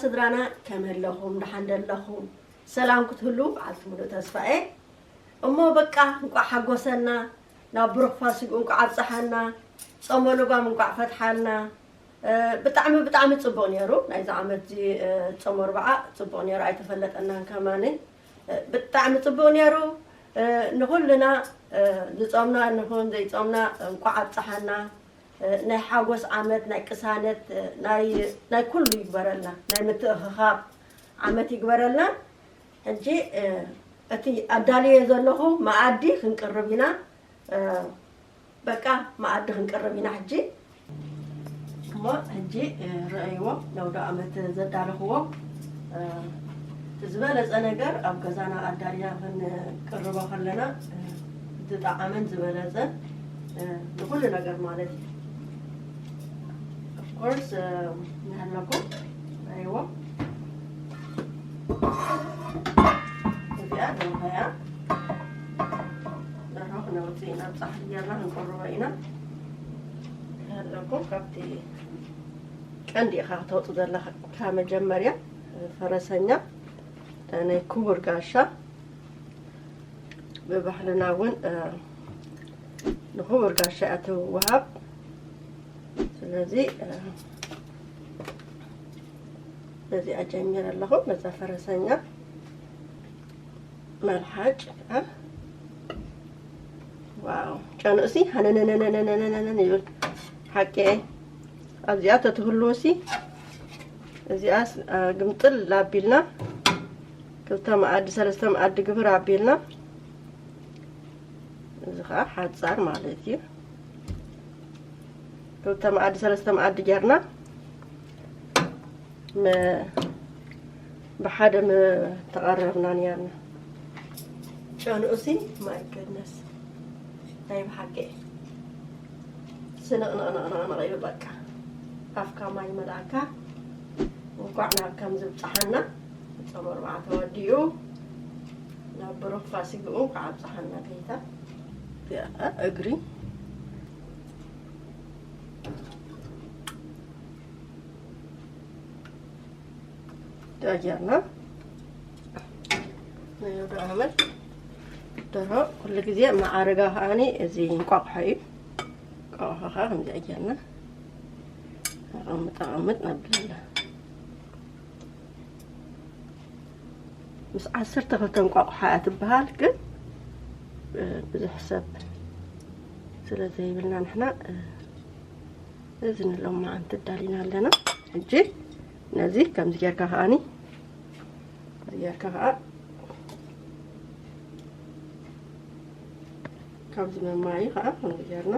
ስድራና ከመይ ኣለኹም? ደሓን ዶ ኣለኹም? ሰላም ክትህሉ በዓልቲ ሙሉእ ተስፋ እየ። እሞ በቃ እንቋዕ ሓጎሰና፣ ናብ ብሩኽ ፋሲግኡ እንቋዕ ኣብፀሓና። ጾመ ልጓም እንቋዕ ፈትሓልና። እ፣ ብጣዕሚ ብጣዕሚ ጽቡቕ ነይሩ ናይዚ ዓመት እዚ። እ፣ ጾመ ኣርብዓ ጽቡቕ ነይሩ፣ ኣይተፈለጠናን ከማን። እ፣ ብጣዕሚ ጽቡቕ ነይሩ። እ፣ ንኹልና፣ እ፣ ዝጾምና ንኹን ዘይጾምና እንቋዕ ኣብፀሓና። እ፣ ናይ ሓጎስ ዓመት፣ ናይ ቅሳነት፣ እ፣ ናይ ናይ ኩሉ ይግበረልና፣ ናይ ምትእኽኻብ ዓመት ይግበረልና። ሕጂ፣ እ፣ እቲ ኣዳልየ ዘለኹ መኣዲ ክንቅርብ ኢና። እ፣ በቃ መኣዲ ክንቅርብ ኢና ሕጂ። እሞ ሕጂ፣ እ፣ ረኣይዎ፣ ነውዶ ዓመት ዘዳለኽዎ፣ እ፣ እቲ ዝበለጸ ነገር ኣብ ገዛና ኣዳሊና ክንቅርቦ ከለና፣ እ፣ ዝጠዓመን ዝበለጸን፣ እ፣ ንኹሉ ነገር ማለት እዩ። Of course፣ እ፣ ንሃለኩም ረኣይዎ። እዚኣ ደርሆ እያ። ደርሆ ክነውፅእ ኢና፣ ፃሕሊ ጌርና ክንቅርቦ ኢና። ኣለኩም ካብቲ ቀንዲ ኢኻ ክተውፅ ዘለካ መጀመርያ ፈረሰኛ ናይ ክቡር ጋሻ ብባህልና እውን፣ እ፣ ንክቡር ጋሻ እያ ትወሃብ። ስለዚ፣ እ፣ በዚኣ ጀሚረ ኣለኹ፣ በዛ ፈረሰኛ መልሓጭ፣ እ፣ ዋው፣ ጨንኡሲ ሃነነነነነነነነ ይብል። ሓቂ እየ። ኣብዚኣ ተትህልዎሲ፣ እዚኣስ፣ እ፣ ግምጥል ኣቢልና፣ ክልተ መኣዲ፣ ሰለስተ መኣዲ ግብር ኣቢልና፣ እዚ ኸዓ ሓጻር ማለት እዩ። ክልተ መኣዲ፣ ሰለስተ መኣዲ ጌርና መ-፣ ብሓደ ምተቐረብና ነርና። ጨንኡሲ፣ my goodness፣ ናይ ብሓቂ ስንቕንቕንቕንቕ እዩ በቃ። ኣፍካ ማይ ይመልኣካ። እንኳዕ ናብ ከምዚ ብጽሓና። ጾም ኣርብዓ ተወዲኡ፣ ናብ ብሩኽ ፋሲግኡ እንኳዕ ኣብጽሓና ጌታ። እዚኣ እግሪ ጌርና ናይ ወዲ ኣሕመድ ደርሆ ኩሉ ግዜ መዓረጋ ከዓኒ እዚ እንቋቑሖ እዩ። እንቋቑሖ ከዓ ከምዚኣ ጌርና ኣቐምጥ ኣቐምጥ ነብለላ። ምስ ዓሰርተ ክልተ እንቋቑሖ እያ ትበሃል፣ ግን፣ እ፣ ብዙሕ ሰብ ስለ ዘይብልና ንሕና፣ እ፣ እዚ ንሎማዓንቲ ኣዳሊና ኣለና። ሕጂ ነዚ ከምዚ ጌርካ ከዓኒ፣ ከምዚ ጌርካ ከኣ፣ ካብዚ መማይ ከኣ ከምዚ ጌርና፣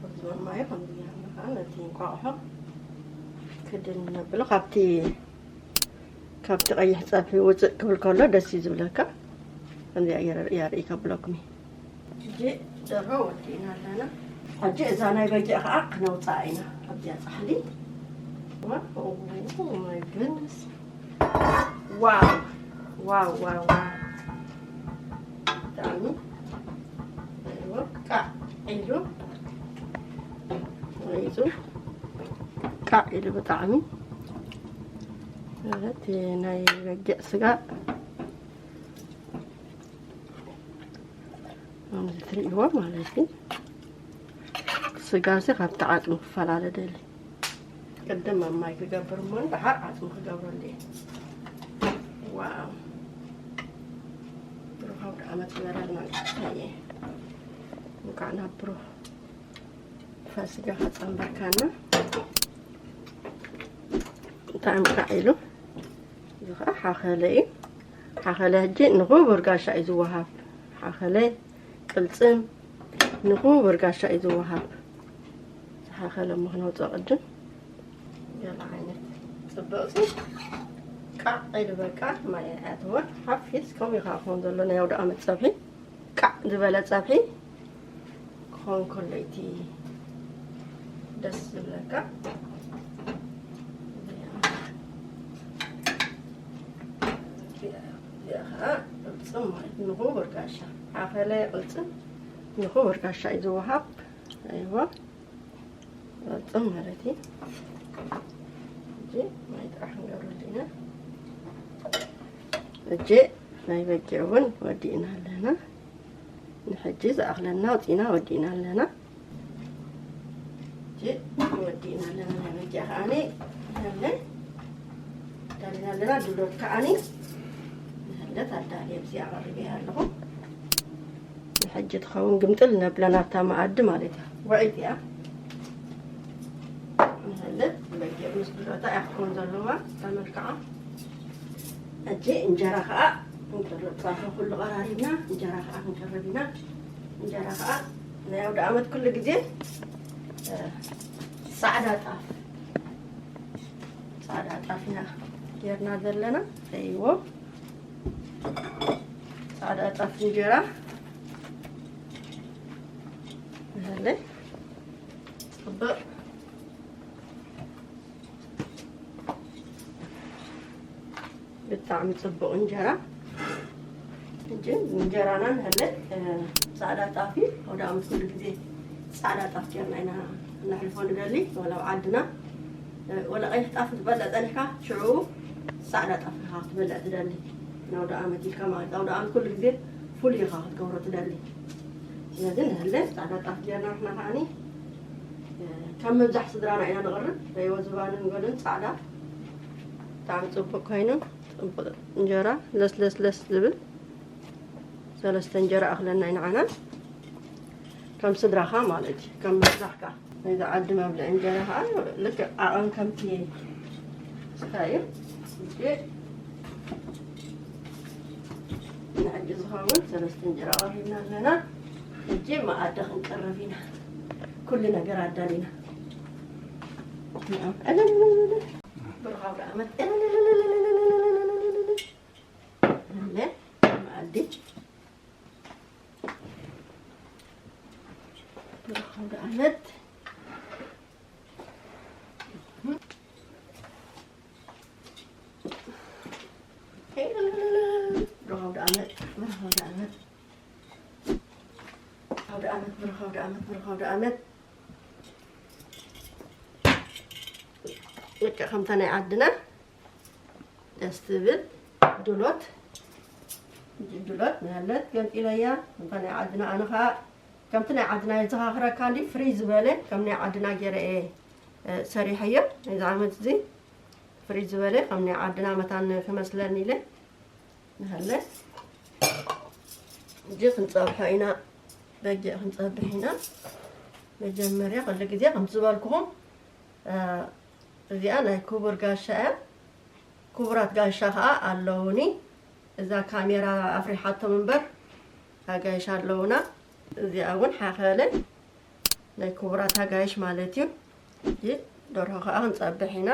ካብዚ መማይ ከምዚ ጌርና ከኣ ነቲ እንቋቑሖ ክድን ነብሎ። ካብቲ፣ ካብቲ ቀይሕ ጸብሒ ውጽእ ክብል ከሎ ደስ እዩ ዝብለካ። ከምዚኣ ገይረ የርኢ ከብለኩም እዩ። ሕጂ ደርሆ ወዲእና ኣለና። ሕጂ እዛ ናይ በጊዕ ከኣ ክነውጽኣ ኢና ኣብዚኣ ጻሕሊ። ዋው፣ oh my goodness። ዋው፣ ዋው፣ ዋው፣ ዋው። ብጣዕሚ፣ ኣይዋ፣ ቃዕ ኢሉ፣ ወይዙ፣ ቃዕ ኢሉ ብጣዕሚ። ማለት ናይ በጊዕ ስጋ ከምዚ ትርእይዎ ማለት እዩ። ስጋሲ ካብቲ ዓጽሚ ክፈላለ ደሊ። ቅድም ኣብ ማይ ክገብር እሞ ደሓር ዓጽሚ ክገብረሉ እየ። ዋው። ብሩኽ ኣውደ ዓመት ይበረልና። ኣየ። እንኳዕ ናብ ብሩኽ ፋሲጋ ከጸንበርካና። ብጣዕሚ ቃዕ ኢሉ። እዚ ኸዓ ሓኸለ እዩ። ሓኸለ ሕጂ ንኽቡር ጋሻ እዩ ዝወሃብ። ሓኸለ ቅልጽም ንኽቡር ጋሻ እዩ ዝወሃብ። ዝሓኸለ እሞ ክነውፅኦ ቅድም። ገለ ዓይነት ፅብቕቲ ቃዕ ኢሉ በቃ ማይ ኣትወ ሓፊስ። ከምኡ እዩ ከዓ ክኸውን ዘሎ ናይ ኣውደ ዓመት ፀብሒ። ቃዕ ዝበለ ፀብሒ ክኸውን ከሎ እቲ ደስ ዝብለካ። እዚኣ፣ እዚኣ ከዓ ቅልፅም ማለት ንኽቡር ጋሻ፣ ሓኸለ ቅልፅም ንኽቡር ጋሻ እዩ ዝወሃብ። ኣይዋ፣ ቅልፅም ማለት እዩ። ሕጂ ማይ ጥራሕ ክንገብረሉ ኢና። እጂ ናይ በጊዕ እውን ወዲእና ኣለና። ንሕጂ ዝኣኽለና ኣውፂእና ወዲእና ኣለና። እጂ ወዲእና ኣለና። ናይ በጊዕ ከዓኒ ንህለ ዳሊና ኣለና። ድሎት ከዓኒ ንህለት ኣዳልየ ብዚ ኣቐሪበያ ኣለኹ። ንሕጂ ትኸውን ግምጥል ነብለና እታ መኣዲ ማለት እያ። ውዒት እያ። ንህለ በጊዕ ምስ ድሎታ እያ ክትከውን ዘለዋ ተመልክዓ። ሕጂ እንጀራ ከዓ ክንቅርብ፣ ፃፋ ኩሉ ቀራሪብና እንጀራ ከዓ ክንቅርብ ኢና። እንጀራ ከዓ ናይ ኣውደ ዓመት ኩሉ ግዜ፣ እ፣ ፃዕዳ ጣፍ፣ ፃዕዳ ጣፍ ኢና ጌርና ዘለና። ረይዎ ፃዕዳ ጣፍ እንጀራ። ንህለ ፅብቕ ብጣዕሚ ጽቡቕ እንጀራ። ሕጂ እንጀራና ንህለ፣ እ፣ ጻዕዳ ጣፍ እዩ። ኣውደ ዓመት ኩሉ ግዜ ጻዕዳ ጣፍ ጌርና ኢና ነሕልፎ ንደሊ። ዋላ ኣብ ዓድና፣ እ፣ ዋላ ቀይሕ ጣፍ ክትበልዕ ጸኒሕካ፣ ሽዑ ጻዕዳ ጣፍ ኢኻ ክትበልዕ ትደሊ። ንኣውደ ዓመት ኢልካ ማለት፣ ኣውደ ዓመት ኩሉ ግዜ ፍሉይ ኢኻ ክትገብሮ ትደሊ። ስለዚ ንህለ ጻዕዳ ጣፍ ጌርና ንሕና ከዓኒ፣ እ፣ ካብ ምብዛሕ ስድራና ኢና ንቕርብ። ረይዎ ዝባንን ገሉን ጻዕዳ ብጣዕሚ ጽቡቕ ኮይኑ፣ ጽቡቕ እንጀራ ለስለስ ለስ ዝብል ሰለስተ እንጀራ ኣኽለና እዩ ንዓና። ከም ስድራኻ ማለት እዩ፣ ከም ምብዛሕካ። ናይዚ ዓዲ መብልዒ እንጀራ ኸዓ ልክዕ ዓቐን ከምቲ ስጋ እዩ። ሕጂ ንሕጂ ዝኸውን ሰለስተ እንጀራ ቀሪብና ኣለና። ሕጂ መኣዲ ክንቀርብ ኢና። ኩሉ ነገር ኣዳሊና። ብሩኽ ኣውደ ዓመት። እለ መኣዲ። ብሩኽ ኣውደ ዓመት። ብሩኽ ኣውደ ዓመት። ብሩኽ ኣውደ ዓመት። ኣውደ ዓመት፣ ብሩኽ ኣውደ ዓመት፣ ብሩኽ ኣውደ ዓመት። ልክዕ ከምታ ናይ ዓድና ደስ ትብል ድሎት፣ ድሎት ንሃለት ገንጢለያ። ከምታ ናይ ዓድና፣ ኣነ ኸዓ ከምቲ ናይ ዓድና የዘኻኽረካ እንዲ ፍርይ ዝበለ፣ ከም ናይ ዓድና ገይረ እየ፣ እ፣ ሰሪሐዮ። ናይዚ ዓመት እዚ ፍርይ ዝበለ ከም ናይ ዓድና መታን ክመስለኒ ኢለ። ንሃለ ሕጂ ክንጸብሖ ኢና፣ በጊዕ ክንጸብሕ ኢና። መጀመርያ ኩሉ ግዜ ከምቲ ዝበልኩኹም፣ እ፣ እዚኣ ናይ ክቡር ጋሻ እያ። ክቡራት ጋሻ ኸኣ ኣለዉኒ። እዛ ካሜራ ኣፍሪሓቶም እምበር ኣጋይሽ ኣለዉና። እዚኣ እውን ሓኸለ ናይ ክቡራት ኣጋይሽ ማለት እዩ። ሕጂ ደርሆ ኸኣ ክንጸብሕ ኢና።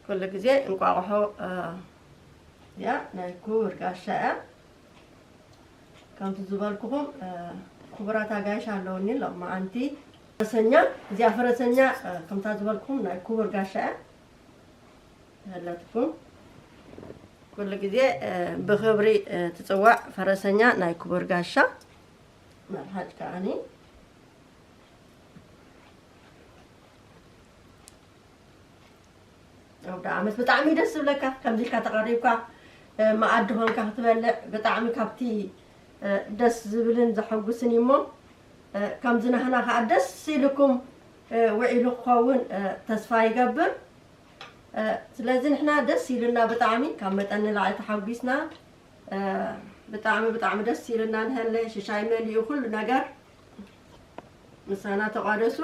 ኩሉ ግዜ እንቋቑሖ፣ እ፣ እዚኣ ናይ ክቡር ጋሻ እያ። ከምቲ ዝበልኩኹም፣ እ፣ ክቡራት ኣጋይሽ ኣለውኒ ሎማዓንቲ። ፈረሰኛ፣ እዚኣ ፈረሰኛ፣ እ፣ ከምታ ዝበልኩኹም ናይ ክቡር ጋሻ እያ። ዘለትኩም ኩሉ ግዜ፣ እ፣ ብኽብሪ፣ እ፣ ትጽዋዕ ፈረሰኛ ናይ ክቡር ጋሻ። መልሓጭ ከዓኒ ኣውደ ዓመት ብጣዕሚ ደስ ዝብለካ፣ ከምዚ ኢልካ ተቐሪብካ፣ እ፣ መኣዲ ኾንካ ክትበልዕ ብጣዕሚ ካብቲ፣ እ፣ ደስ ዝብልን ዘሐጉስን እዩ እሞ፣ እ፣ ከምዚ ናህና ከኣ ደስ ኢልኩም፣ እ፣ ውዒሉ ክኸውን፣ እ፣ ተስፋ ይገብር። እ፣ ስለዚ ንሕና ደስ ኢሉና ብጣዕሚ፣ ካብ መጠን ንላዕሊ ተሓጒስና። እ፣ ብጣዕሚ፣ ብጣዕሚ ደስ ኢሉና ንሀለ። ሽሻይ መሊኡ ኩሉ ነገር ምሳና ተቋደሱ።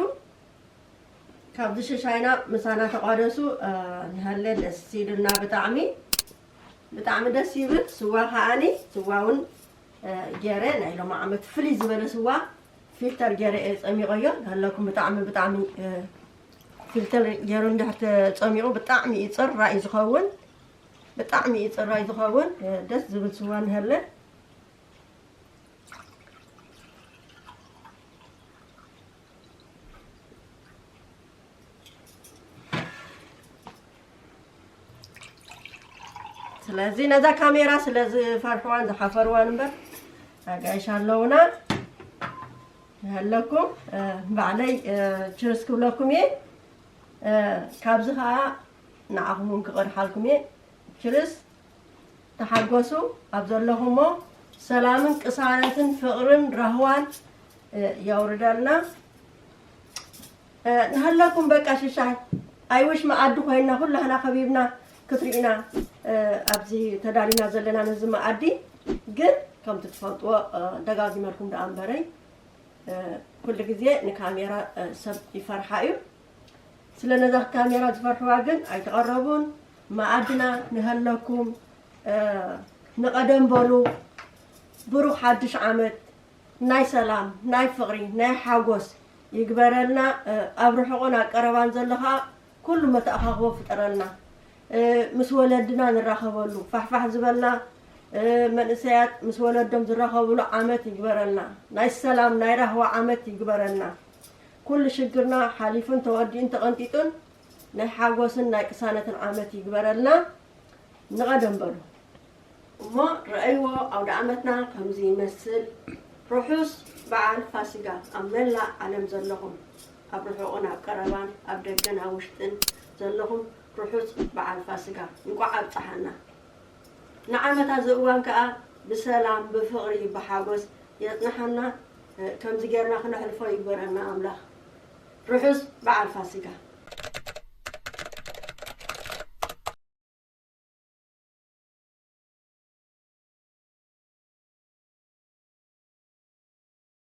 ካብዚ ሽሻይና ምሳና ተቋደሱ፣ እ፣ ንሀለ ደስ ኢሉና ብጣዕሚ፣ ብጣዕሚ ደስ ይብል። ስዋ ከዓኒ፣ ስዋ እውን፣ እ፣ ገይረ ናይ ሎሚ ዓመት ፍልይ ዝበለ ስዋ ፊልተር ገይረ እየ ጸሚቐዮ። ንሀለኩም ብጣዕሚ፣ ብጣዕሚ፣ እ፣ ፊልተር ገይሩ እንድሕር ተጸሚቑ ብጣዕሚ እዩ ጽራይ ዝኸውን፣ ብጣዕሚ እዩ ጽራይ ዝኸውን። እ፣ ደስ ዝብል ስዋ ንሀለ። ስለዚ ነዛ ካሜራ ስለ ዝፈርሕዋን ዝሓፈርዋን እምበር ኣጋይሽ ኣለውና። ኣለኩም፣ እ፣ ባዕለይ፣ እ፣ ችርስ ክብለኩም እየ። እ፣ ካብዚ ኸዓ ንዓኹም እውን ክቐድሓልኩም እየ። ችርስ፣ ተሓጎሱ፣ ኣብ ዘለኹሞ ሰላምን ቅሳነትን ፍቕርን ራህዋን፣ እ፣ የውርደልና። እ፣ ንሃለኩም በቃ ሽሻይ፣ ኣይውሽ መኣዲ ኮይና ኩላህና ከቢብና ክትርኢና፣ እ፣ ኣብዚ ተዳሊና ዘለና ነዚ መኣዲ። ግን ከምቲ ትፈልጥዎ፣ እ፣ ደጋጊመልኩም ደኣ እምበረይ፣ እ፣ ኩሉ ግዜ ንካሜራ፣ እ፣ ሰብ ይፈርሓ እዩ። ስለ ነዛ ካሜራ ዝፈርሕዋ ግን ኣይተቐረቡን። መኣድና ንሃለኩም፣ እ፣ ንቐደም በሉ። ብሩኽ ሓድሽ ዓመት፣ ናይ ሰላም፣ ናይ ፍቕሪ፣ ናይ ሓጎስ ይግበረልና። እ፣ ኣብ ርሑቕን ኣብ ቀረባን ዘሎ ኸዓ ኩሉ መተኣኻኽቦ ፍጠረልና። እ፣ ምስ ወለድና ንራኸበሉ፣ ፋሕፋሕ ዝበልና፣ እ፣ መንእሰያት ምስ ወለዶም ዝራኸብሉ ዓመት ይግበረልና። ናይ ሰላም፣ ናይ ራህዋ ዓመት ይግበረልና። ኩሉ ሽግርና ሓሊፉን ተወዲኡን ተቐንጢጡን ናይ ሓጎስን ናይ ቅሳነትን ዓመት ይግበረልና። ንቐደም በሉ። እሞ ረኣይዎ፣ ኣውደ ዓመትና ከምዚ ይመስል። ርሑስ በዓል ፋሲጋ ኣብ መላእ ዓለም ዘለኹም፣ ኣብ ርሑቕን ኣብ ቀረባን፣ ኣብ ደገን ኣብ ውሽጥን ዘለኹም ርሑስ በዓል ፋሲጋ። እንቋዕ ኣብጽሓና። ንዓመታ እዚ እዋን ከኣ ብሰላም፣ ብፍቕሪ፣ ብሓጎስ የጽንሓና። ከምዚ ጌርና ክነሕልፎ ይግበረና ኣምላኽ። ርሑስ በዓል ፋሲጋ።